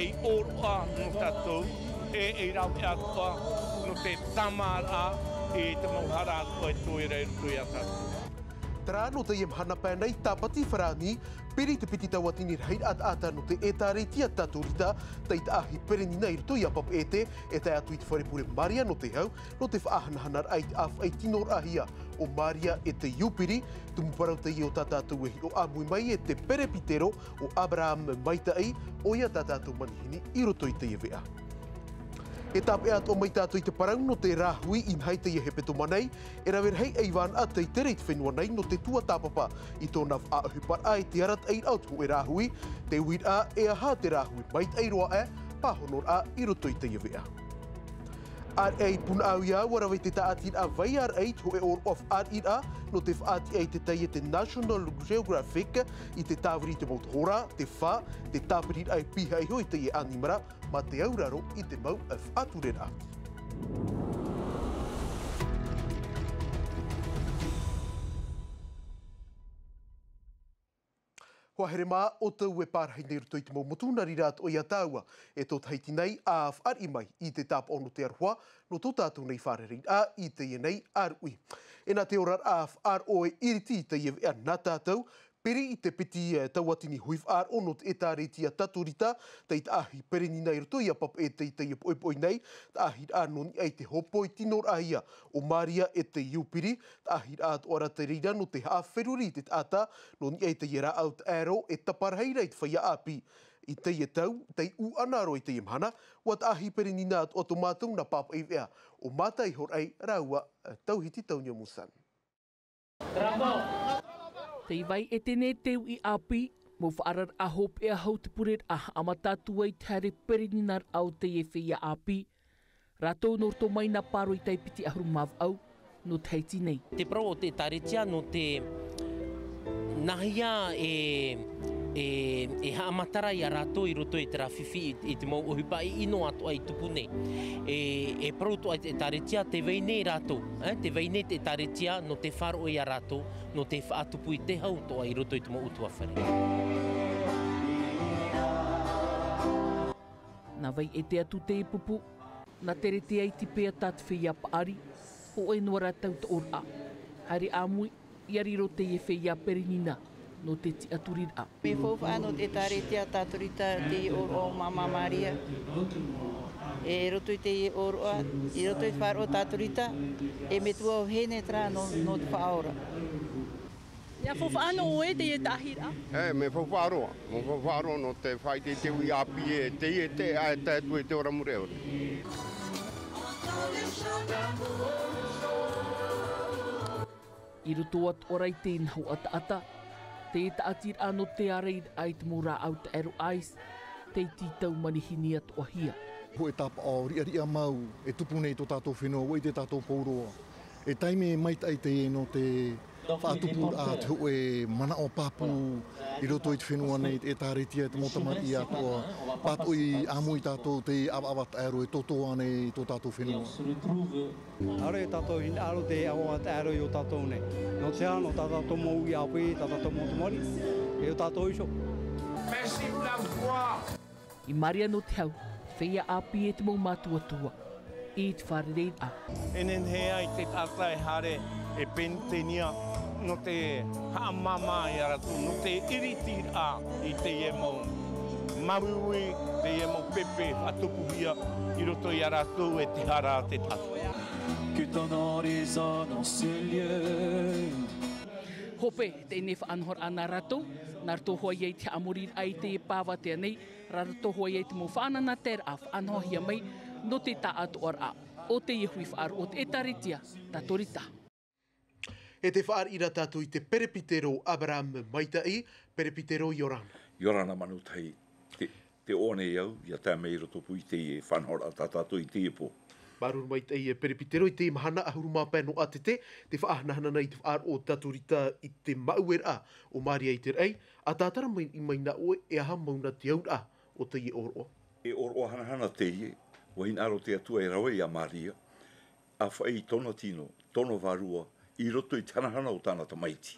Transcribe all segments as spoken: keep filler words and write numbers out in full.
I ʻōroʻa nō tātou, e, e rāveʻa atoʻa nō te tāmāraʻa i te mau hara atoʻa e toe ra i roto iā tātou. Terā, nō teie mahana pae nei, Tāpati Farāni, piri te piti tauatini rahiraʻa taʻata nō te ʻĒtārētia Tatorita, tei taʻahi perenina i roto iā Papeʻete, e tae atu i te fare pure Maria nō te hau, nō te faʻahanahanaraʻa i te ʻāfaʻi tino raʻahia o Maria e te iupiri, tumu parau teie o tā tātou e hiʻo ʻāmui mai e te perepitero ʻo Abraham Maitaʻi, ʻoia tā tātou manihini i roto i teie veʻa. E tāpeʻa atoʻa mai tātou i te parau nō te rāhui inaha i teie hepetoma nei, e rave rahi ʻei vānaʻa tei tere i te fenua nei nō te tuatāpapa i tōna faʻaʻohiparaʻa i te arataʻiraʻa o te hōʻē rāhui, te uiraʻa e aha te rāhui maitaʻi roa aʻe, pāhonoraʻa i roto i teie veʻa. ʻĀreʻa i Punaʻauia ia, ʻua rave i te tāʻatiraʻa vai ʻāreʻa i te hōʻē ʻōroʻa faʻariʻiraʻa nō te faʻatiʻa i te taiete National Geographic i te tāviri i te mau tohorā, te fā, te tāpiriraʻa e pihaʻi iho i teie ʻanimara, mā te auraro i te mau faʻatureraʻa. Hoa here mā, ʻoutou e pārahi nei i roto i te mau motu, nā reira atoʻa ia tāua e tō Tahiti nei, ʻa fāriʻi mai i te tāpaʻo nō te aroha, nō tō tātou nei fārereiraʻa i teie nei ʻāruʻi. E nā te oraraʻa faʻaroʻo e iriti i teie veʻa nā tātou, piri i te piti, eh, tauatini hui faʻaroʻo nō te ʻĒtārētia Tatorita, tei taʻahi perenina i roto iā Papeʻete i teie poʻipoʻi nei, taʻahiraʻa nō niʻa i te hōpoi tino raʻahia o Maria e te iupiri, taʻahiraʻa atoʻa ra te reira nō te haʻaferuri i te taʻata, nō niʻa i teie rāʻau taʻero e taparahi ra i te feiā ʻāpī. I teie tau, tei ʻūʻana roa i teie mahana, ʻua taʻahi perenina atoʻa tō mātou nā pāpaʻi veʻa ʻo Mātaihoraʻi rāua, eh, Tauhiti Taunio Musan. Tei vai e tēnei te uʻi ʻāpī, mau faʻaararaʻa hopeʻa hau te pureraʻa haʻamata atu ai te haere pereninaraʻa o teie feiā ʻāpī. Rātou nō roto mai nā Pāroitai piti ʻahuru mā vaʻu nō Tahiti nei. Te parau o te ʻĒtārētia nō te nāhea e, e, e haʻamatara ia rātou i roto i terā fifi i, i te mau ʻohipa ʻino atoʻa i tupu nei. E, e parau atoʻa te ʻĒtārētia, tē vai nei rātou, eh, tē vai nei te ʻĒtārētia nō te faʻaroʻo ia rātou, nō te faʻatupu i te hau atoʻa i roto i te mau ʻutuāfare. Nā vai e te atu te pupu, nā Teretea i te pea tā te feiā paʻari, hōʻē noa rā tautooraʻa. Haere ʻāmui, ʻia riro teie feiā perenina, nō te tiʻaturiraʻa. Mea faufaʻa nō te ʻĒtārētia Tatorita teie ʻōroʻa o Māmā Maria. E roto i teie ʻōroʻa, i roto i te faʻaroʻo Tatorita, e metua o Hēnetera nō, nō te faʻaora. ʻIa faufaʻa nō ʻoe teie taʻahiraʻa? E, mea faufaʻa roa, mea faufaʻa roa nō te faʻaʻite i te uʻi ʻāpī e teie te, ʻa e tae atu i te ora mure ʻore. I roto atoʻa ra i te nahoʻa taʻata, te taʻatiraʻa nō te ārairaʻa i te mau rāʻau taʻero ice, tei tītau manihini atoʻahia. Hōʻē tāpaʻo riʻariʻa mau e tupu nei i tō tātou fenua, ʻua ʻite tātou pauroa. E taime maitaʻi teie nō te faʻatupuraʻa te hōʻē manaʻo pāpū i roto i te fenua nei, te ʻĒtārētia, te mau tamariʻi atoʻa, pātoʻi ʻāmui tātou te ʻavaʻava taʻero e tōtō ānei i tō tātou fenua. ʻAore tātou hinaʻaro te ʻavaʻava taʻero i ō tātou nei. Nō te aha, nō tā tātou mau uʻi ʻāpī, tā tātou mau tamariʻi, e ō tātou iho. I Maria nō te hau, feiā ʻāpī e te mau mātuatua, i te fārereiraʻa. E nehenehe ai te taʻata e haere e peretitenia nō te haʻamāmā ia rātou, nō te iritiraʻa i teie mau māuiui, teie mau pepe faʻatupuhia i roto ia rātou e te hara a te taʻata. Que ton horizon en ce lieu. Hope, teie faʻanahoraʻa nā rātou, nā roto hoʻi i te haʻamoriraʻa i teie pāvatea nei, nā roto hoʻi i te mau faʻanahoraʻa faʻanahohia mai, nō te taʻatoʻaraʻa o teie hui faʻaroʻo o te ʻĒtārētia Tatorita. E tē fāriʻi ra tātou i te perepitero Abraham Maitaʻi, perepitero ʻia ora na. ʻIa ora na Manu Tahi, te, te ʻoaʻoa nei au, ʻia tae mai i roto pū i teie faʻanahoraʻa tā tātou i teie pō. Māuruuru maitaʻi e perepitero i teie mahana ʻahuru mā pae nō ʻātete, te faʻahanahana nei i te faʻaroʻo o Tatorita i te maueraʻa o Maria i te raʻi, ʻa tātara mai, mai nā ʻoe, e aha mau na te auraʻa o teie ʻōroʻa? E ʻōroʻa hanahana teie, ʻua hinaʻaro te Atua e rave ia Maria, ʻāfaʻi i tōna tino, tōna vārua, i roto i te hanahana o tāna tamaiti.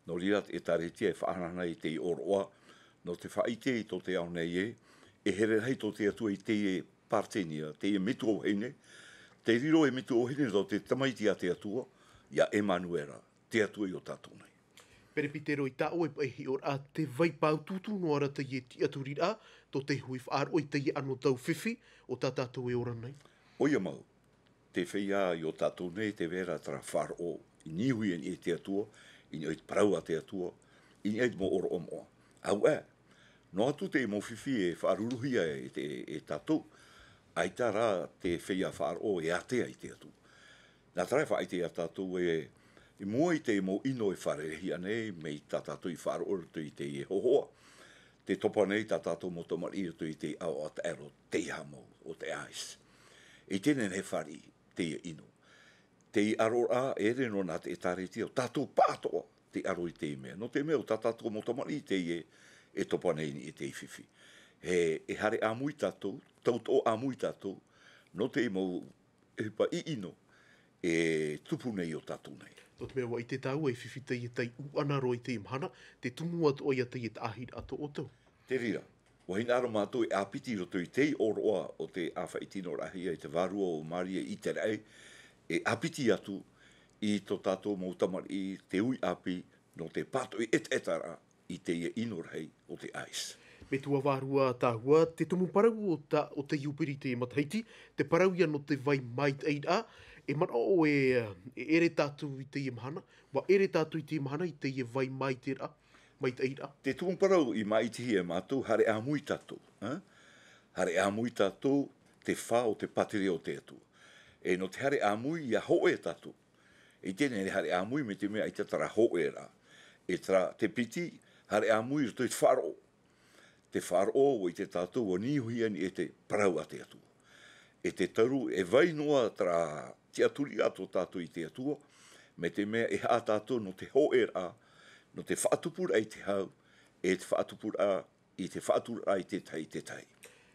Nō reira te ʻĒtārētia e faʻahanahana i teie ʻōroʻa, nō te faʻaʻite i tō te ao nei ē, E here rahi tō te Atua i teie Paratenia, teie metua vahine, te riro e metua vahine tō te Tamaiti a te Atua, iā Emanuera, te Atua i ō tātou nei. Perepitero, i tā ʻoe paʻi hiʻoraʻa, te vai pāutuutu noa ra teie tiʻaturiraʻa, tō te hui faʻaroʻo i teie anotau fifi, o tā tātou e ora nei. ʻOia mau, te feiā i ō tātou nei, te vera terā faʻaroʻo, i niuhia i niʻa i te Atua, i niʻa i te parau a te Atua, i niʻa i te mau ʻōroʻa moʻa. Auē, noa atu te mau fifi e faʻaruruhia e te, e tātou, ʻaita rā te feiā faʻaroʻo e ātea i te Atua. Nā terā e faʻaʻite iā tātou e, i mua i te mau ʻino e fārereihia nei, mai tā tātou i faʻaroʻo i roto i te hōhoʻa, tē topa nei tā tātou mau tamariʻi i roto i te ʻāvaʻe taʻero, te iʻa mau, o te ice. I teie nei fāriʻi, teie ʻino. Te ʻaroraʻa, e ʻere noa nā te ʻĒtārētia, ʻo tātou pāʻatoʻa, te ʻaro i teie mea. Nō te mea, ʻo tā tātou mau tamariʻi teie, e topa nei i niʻa i te fifi. E, e haere ʻāmui tātou, tautoʻo ʻāmui tātou, nō te mau ʻohipa ʻiʻino, e tupu nei i ō tātou nei. Nō te mea ʻua ʻite tāua e fifi teie tai ʻūʻana roa i teie mahana, te tumu atoʻa ia teie taʻahiraʻa tō ʻoutou. Te reira, ʻua hinaʻaro mātou e ʻāpiti i roto i te ʻōroʻa o te ʻāfaʻi tino raʻahia i te vārua o Maria i te raʻi, e ʻāpiti atu i tō tātou mau tamariʻi, te uʻi ʻāpī, nō te pātoʻi ʻetaʻetaraʻa i teie ʻino rahi o te ice. Metua vārua tāua, te tumu parau o tā, o te iuperi i te matahiti, te parau ia nō te vai maitaʻiraʻa, e manaʻo e, e ʻere tātou i teie mahana, ʻua ʻere tātou i teie mahana i teie vai maitaʻiraʻa, maitaʻiraʻa. Te tumu parau i māʻitihia e mātou, haere ʻāmui tātou, ā? Haere ʻāmui tātou, te fā o te pātireia o te Atua. E nō te haere ʻāmui, ʻia hōʻē tātou. I teie nei haere ʻāmui, mai te mea ʻaita terā hōʻēraʻa. E terā te piti, haere ʻāmui i roto i te faʻaroʻo. Te faʻaroʻo, ʻua ʻite tātou, ʻua niuhia i niʻa i te parau a te Atua. E te toru, e vai noa terā tiʻaturiraʻa tō tātou i te Atua, mai te mea e haʻa tātou nō te hōʻēraʻa, nō te faʻatupuraʻa i te hau, e te faʻatupuraʻa i te faʻaturaʻa i te tahi, te tahi.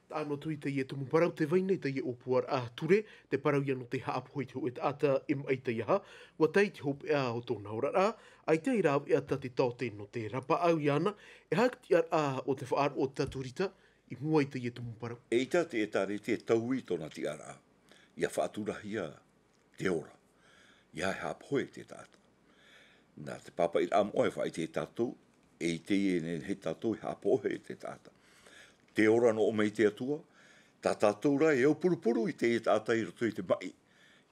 Taʻa noa atu i teie tumu parau, tē vai nei teie ʻōpuaraʻa ture, te parau ia nō te haʻapohe i te hōʻē taʻata e maʻi te aha, ʻua tae i te hopeʻa o tōna oraraʻa, ʻaita e rāveʻa tā te taote nō te rapaʻau iāna, e aha te tiʻaraʻa o te faʻaroʻo o te Taturita i mua i teie tumu parau. ʻEita te ʻĒtārētia e taui i tōna tiʻaraʻa, ʻia faʻaturahia te ora, ʻia haʻapohe te taʻata. Nā te pāpaʻiraʻa moʻa e faʻaʻite ia tātou, e ʻite nei tātou e haʻapohe te taʻata. Te ora nō ʻō mai te Atua, tā tātou rā e aupurupuru i te taʻata i roto i te maʻi,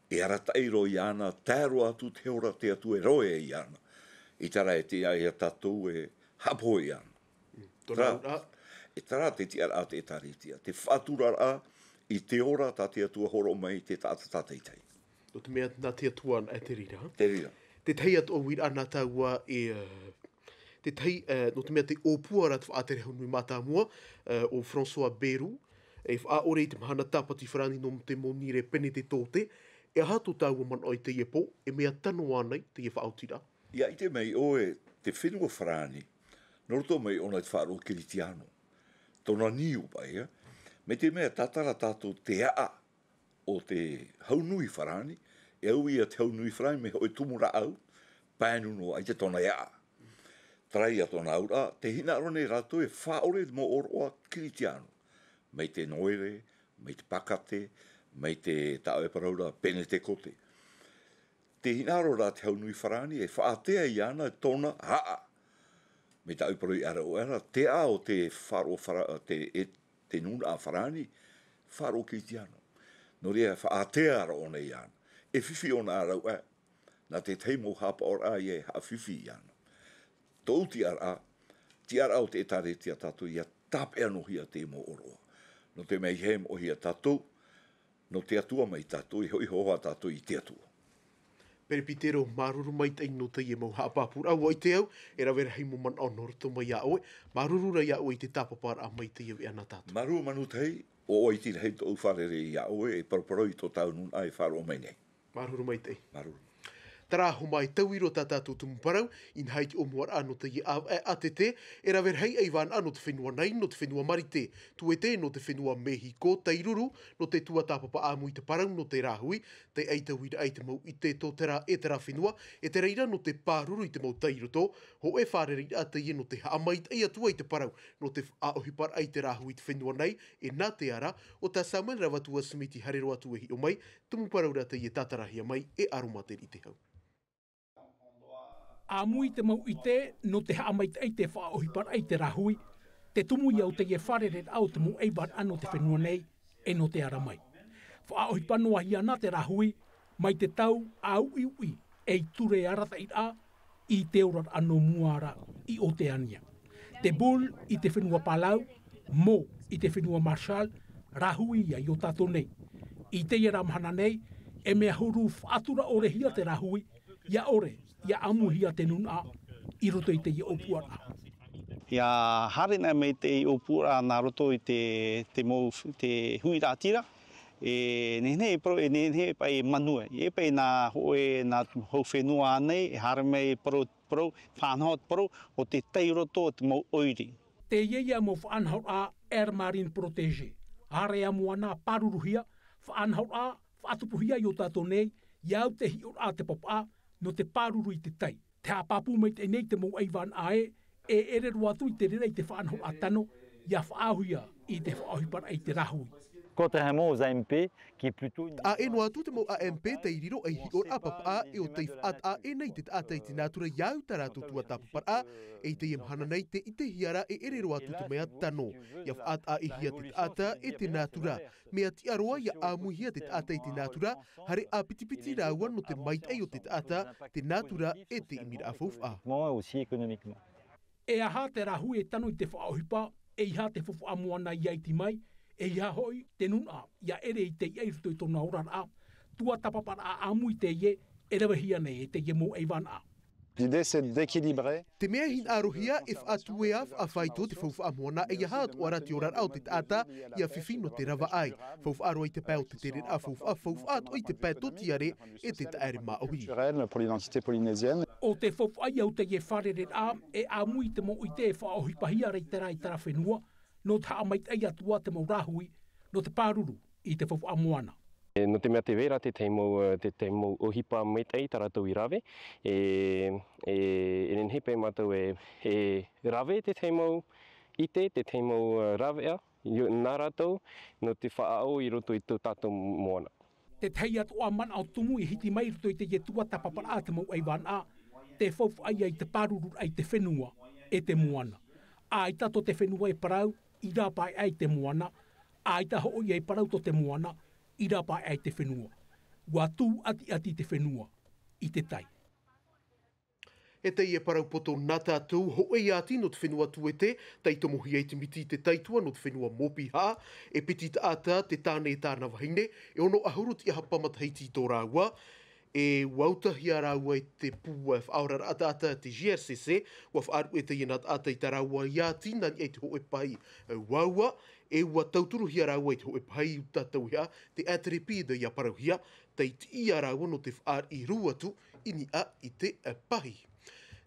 e arataʻi roa iāna, tae roa atu te ora te Atua e roaʻa iāna. ʻEita rā e tiʻa ia tātou e haʻapohe iāna. Mm, tōna Terā, auraʻa. E terā te tiʻaraʻa o te ʻĒtārētia, te faʻaturaraʻa i te ora tā te Atua hōroʻa mai i te taʻata tātaʻitahi. Nō te mea nā te Atua anaʻe te reira. Te reira. Te tahi atu uiraʻa nā tāua e, ā, te tahi, ā, nō te mea te ʻōpua ra te faʻatere hau nui mātāmua, ā, ʻo François Bayrou, e faʻaʻore i te mahana tāpati farāni nō te monire Penetetote, e aha tō tāua manaʻo i teie pō, e mea tano ānei teie faʻaotiraʻa? ʻIa ʻite mai ʻoe te fenua farāni, nō roto mai ʻōna i te faʻaroʻo Kiritiano. Tōna niu paʻi, ā. Mai te mea tātara tātou te aʻa o te hau nui farāni, e au ia te hau nui farāni, mea hōʻē tumu rāʻau, pae nui noa, ʻaita tōna aʻa. Terā ia tōna auraʻa, tē hinaʻaro nei rātou e faʻaʻore i te mau ʻōroʻa Kiritiano. Mai te Noere, mai te Pākate, mai te, tā ʻoe e parau ra, Penetekote. Tē hinaʻaro ra te hau nui farāni, e faʻaātea iāna tōna aʻa. Mai tā ʻoe e parau i ʻāreʻa ra, te aʻa o te faʻaroʻo fara-, te, e, te nūnaʻa farāni, faʻaroʻo Kiritiano. Nō reira, e faʻaātea ra ʻōna iāna. E fifi ʻōna rāua, nā te tahi mau haʻapaʻoraʻa ia e haʻafifi iāna. Tōʻu tiʻaraʻa, tiʻaraʻa o te ʻĒtārētia tātou ʻia tāpeʻa noa hia te mau ʻōroʻa. Nō te mea ʻeiaha e moʻehia tātou, nō te Atua mai tātou, e hoʻi hoʻi tātou i te Atua. Perepitero, māuruuru maitaʻi nō teie mau haʻapāpūraʻa, ʻua ʻite au, e rave rahi mau manaʻo nō roto mai iā ʻoe, māuruuru rā iā ʻoe i te tāpaparaʻa mai teie veʻa nā tātou. Māuruuru Manutahi, ʻo ʻoe i te rahi tōʻu fārerei iā ʻoe, e paraparau i tō tāua nūnaʻa e faʻaroʻo mai nei. Māuruuru maitaʻi. Māuruuru. Tarahu mai tauiro tā tātou tumu parau, inaha i te ʻōmuaraʻa nō teie ʻāvaʻe ʻātete, e rave rahi ʻaivānaʻa nō te fenua nei, nō te fenua Marite, Tuete, nō te fenua Mehiko, Tairuru, nō te tuatāpapa ʻāmui i te parau nō te rāhui, tei ʻaitauiraʻa i te mau ʻite tō terā e terā fenua, e te reira nō te pāruru i te mau tairoto, hōʻē fārereiraʻa teie nō te haʻamaitaʻi atu ai i te parau, nō te faʻaʻohiparaʻa i te rāhui i te fenua nei, e nā te ara, ʻo tā Samuel Ravatu Smith i haere roa atu e hiʻo mai, tumu parau rā teie tātarahia mai e Aroma Te Ritehau. ʻĀmui i te mau ʻite, nō te haʻamaitaʻi i te faʻaʻohiparaʻa i te rāhui, te tumu ia o teie fārereiraʻa o te mau ʻaivānaʻa nō te fenua nei, e nō te ara mai. Faʻaʻohipa noa hia na te rāhui, mai te tau ʻāuʻiuʻi, ei ture arataʻiraʻa, i te oraraʻa nō mua ra i Oteania. Te Bull i te fenua Palau, Mo i te fenua Marshall, rāhui ia i ō tātou nei. I teie rā mahana nei, e mea huru faʻatura ʻore hia te rāhui, ia ʻore, ia ʻāmuihia te nūnaʻa, i roto i teie ʻōpuaraʻa. Ia haere na mai te ʻōpuaraʻa nā roto i te, te mau, te huiraʻatira, e nehenehe e parau, e nehenehe paʻi e manuia, e paʻi nā hōʻē, nā hau fenua nei, e haere mai e parau, parau, faʻanaho te parau, ʻo te tairoto o te mau ʻoire. Teie ia mau faʻanahoraʻa Air Marine Protégé, area moana pāruruhia, faʻanahoraʻa, faʻatupuhia i ō tātou nei, ia au te hiʻoraʻa te papaʻa, nō te pāruru i te tai. Te haʻapāpū maitaʻi nei te mau ʻaivānaʻa ē, e ʻere roa atu i te reira i te faʻanahoraʻa tano, ia faʻaauhia i te faʻaʻohiparaʻa i te rāhui. Contrairement aux A M P, qui est plutôt une Taʻa ʻē noa atu te mau A M P tei riro ei hiʻoraʻa papaʻa e ʻo tei faʻataʻa ʻē nei te taʻata i te nātura ia au tā rātou tuatāpaparaʻa, e i teie mahana nei tē ʻitehia ra e ʻere roa atu te mea tano. Ia faʻataʻa ʻēhia te taʻata e te nātura. Mea tiʻa roa ia ʻāmuihia te taʻata i te nātura, haere ʻāpitipiti rāua nō te maitaʻi o te taʻata, te nātura e te ʻimiraʻa faufaʻa. Aussi économiquement. E aha te rāhui e tano i te faʻaʻohipa, eiaha te faufaʻa moana ia iti mai, eiaha hoʻi te nūnaʻa ia ʻere i te iʻa i roto i tōna oraraʻa, tuatāpaparaʻa ʻāmui teie, e ravehia nei e teie mau ʻaivānaʻa. L'idée, c'est d'équilibrer. Te mea e hinaʻarohia e faʻatuea, faʻafaito te faufaʻa moana, eiaha atoʻa ra te oraraʻa o te taʻata, ia fifi nō te ravaʻai. Faufaʻa roa i te pae o te tereraʻa faufaʻa, faufaʻa atoʻa i te pae tōtiare e te taʻere māʻohi. Culturel pour l'identité polynésienne. ʻO te faufaʻa ia o teie fārereiraʻa, e ʻāmui i te mau ʻite e faʻaʻohipahia ra i terā, i terā fenua, nō te haʻamaitaʻi atu ā te mau rāhui, nō te pāruru i te faufaʻa moana. E, nō te mea tē vai ra te tahi mau, e, te tahi mau ʻohipa maitaʻi tā rātou i rave, e, e, e nehenehe paʻi mātou e, e rave te tahi mau ʻite, te tahi mau, e, raveʻa, i, nā rātou, nō te faʻaʻau i roto i tō tātou moana. Te tahi atoʻa manaʻo tumu i hiti mai i roto i teie tuatāpaparaʻa a te mau ʻaivānaʻa, te faufaʻa ia i te pārururaʻa i te fenua, e te moana. ʻAita tō te fenua e parau, i rāpae ai te moana, ʻaita hoʻi ia e parau tō te moana, i rāpae ai te fenua. ʻUa tūʻatiʻati te fenua, i te tai. E teie parau poto nā tātou, hōʻē ʻati nō te fenua Tuete, tei tomohia i te miti i te taitua nō te fenua Mōpihaʻa, e piti taʻata, te tāne e tāna vahine, e ono ʻahuru tiʻahapa matahiti tō rāua, e ʻua utahia rāua e te pū, e, faʻaoraraʻa taʻata, te G R C C, ʻua faʻaruʻe teie nā taʻata i tā rāua ʻati nā niʻa i te hōʻē pahi, e, uaua, e ʻua tauturuhia rāua i te hōʻē pahi uta tauihaʻa, te Intrépide ia parauhia, tei tiʻi ia rāua nō te fāriʻi rū atu i niʻa i te, e, pahi.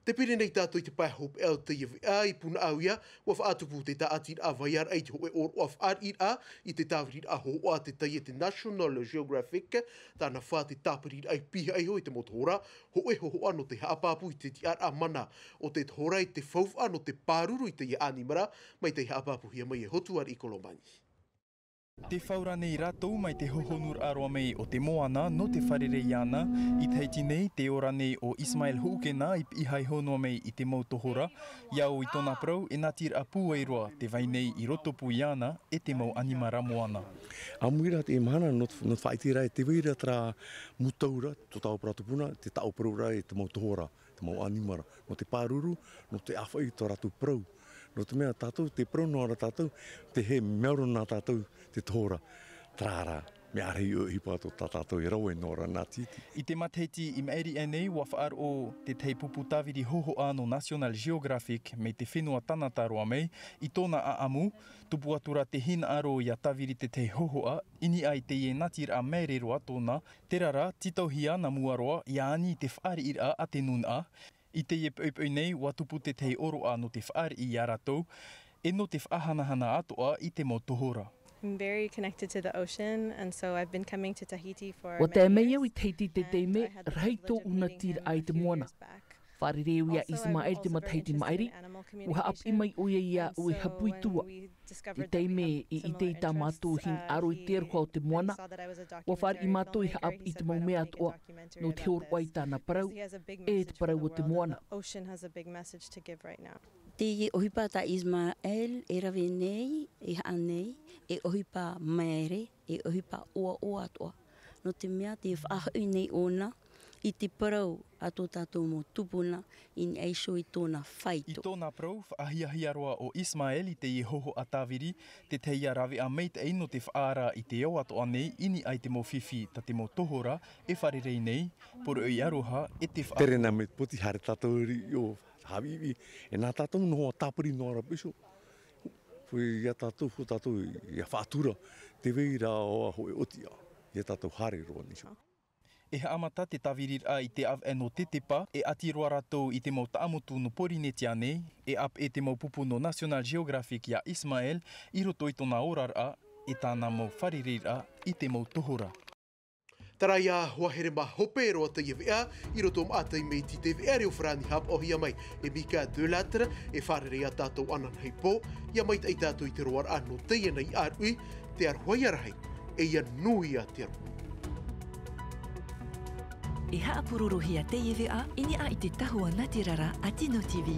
Tē piri nei tātou i te pae hopeʻa o teie veʻa i Punaʻauia, ʻua faʻatupu te tāʻatiraʻa vaiaraʻa i te hōʻē ʻōroʻa fāriʻiraʻa i te tāviriraʻa hōhoʻa a te tai e te National Geographic, tāna fā te tāpiriraʻa i pihaʻi iho i te mau tohora, hōʻē hōhoʻa nō te haʻapāpū i te tiʻaraʻa mana o te tohora e te faufaʻa nō te pāruru i teie ʻanimara, mai tei haʻapāpūhia mai e Hotuariʻi Kolomani. Tē fau ra nei rātou mai te hohonuraʻa roa mai o te moana nō te fārerei iāna. I Tahiti nei, tē ora nei ʻo Ismael Huʻukena i pihaʻi iho noa mai i te mau tohora. ʻIa au i tōna parau, e nātiraʻa pūai roa te vai nei i rotopū iāna e te mau ʻanimara moana. ʻAmui ra teie mahana nō, nō te faʻaʻiteraʻa e tē vai ra terā mūtau ra, tō tāua parau tupuna, te taʻoparau ra e te mau tohora, te mau ʻanimara, nō te pāruru, nō te ʻāfaʻi i tō rātou parau. Nō te mea tātou, tē parau noa ra tātou, tē hē mea ora nā tātou te tohora, terā rā. Mea rahi ʻoe ʻohipa tō tā tātou e rave noa ra nā tītī. I te matahiti i maʻiri aʻe nei, ʻua faʻaroʻo te tahi pupu tāviri hōhoʻa nō National Geographic mai te fenua Tānata roa mai, i tōna ʻaʻamu, tupu atu ra te hinaʻaro ʻia tāviri te tahi hōhoʻa, i niʻa i teie nātiraʻa maere roa tōna, terā rā, tītauhia nā mua roa, ʻia ani i te fāriʻiraʻa a te nūnaʻa. I teie poʻipoʻi nei, ʻua tupu te tahi ʻōroʻa nō te fāriʻi ia rātou, e nō te faʻahanahana atoʻa i te mau tohora. I'm very connected to the ocean, and so I've been coming to Tahiti for many years. ʻUa tae mai au i Tahiti i te taime, rahi tōʻu nātiraʻa i te moana. Fārerei au ia Ismael te matahiti maʻiri, ʻua haʻapiʻi mai ʻoia iāʻu e hapu i tua. Te taime i ʻite i tā mātou hinaʻaro i te aroha o te moana, ʻua fāriʻi mātou i haʻapiʻi i te mau mea atoʻa, nō te hōroʻa i tāna parau, e te parau o te moana. Teie ʻohipa tā Ismael e rave nei, e haʻa nei, e ʻohipa maere, e ʻohipa ʻoaʻoa atoʻa. Nō te mea tē faʻahoʻi nei ʻōna i te parau a tō tātou mau tupuna i niʻa iho i tōna faito. I tōna parau, faʻahiahia roa ʻo Ismael i teie hōhoʻa tāviri, te tahi ia rāveʻa maitaʻi nō te faʻaara i te ao atoʻa nei i niʻa i te mau fifi tā te mau tohora e fārerei nei, poroʻi aroha, e te faʻa- Tere nā mai te poti, haere tātou i ʻō, haʻaviʻiviʻi, e nā tātou noa tāpiri noa ra pīso. Hoi ia tātou, hoi tātou, ia faʻatura, tē vai ra ʻoa hoi ʻoti ā, ia tātou haere roa nei. E haʻamata te tāviriraʻa i te ʻāvaʻe nō Tetepa, e ʻati roa rātou i te mau taʻamotu nō Pōrīnetia nei, e ʻāpeʻe te mau pupu nō National Geographic ia Ismael, i roto i tōna oraraʻa, e tāna mau fārereiraʻa i te mau tohora. Terā ia, ʻua here mā hope roa teie veʻa, i roto maʻa taime i te veʻa reo farāni haʻapaʻohia mai e Mika Delattre, e fārerei ia tātou ananahi pō, ia maitaʻi tātou i te roaraʻa nō teie nei ʻāruʻi, te aroha ia rahi, e ia nui ia te aroha. E haʻapurorohia teie veʻa i niʻa i te tahua nātirara a Tino TV.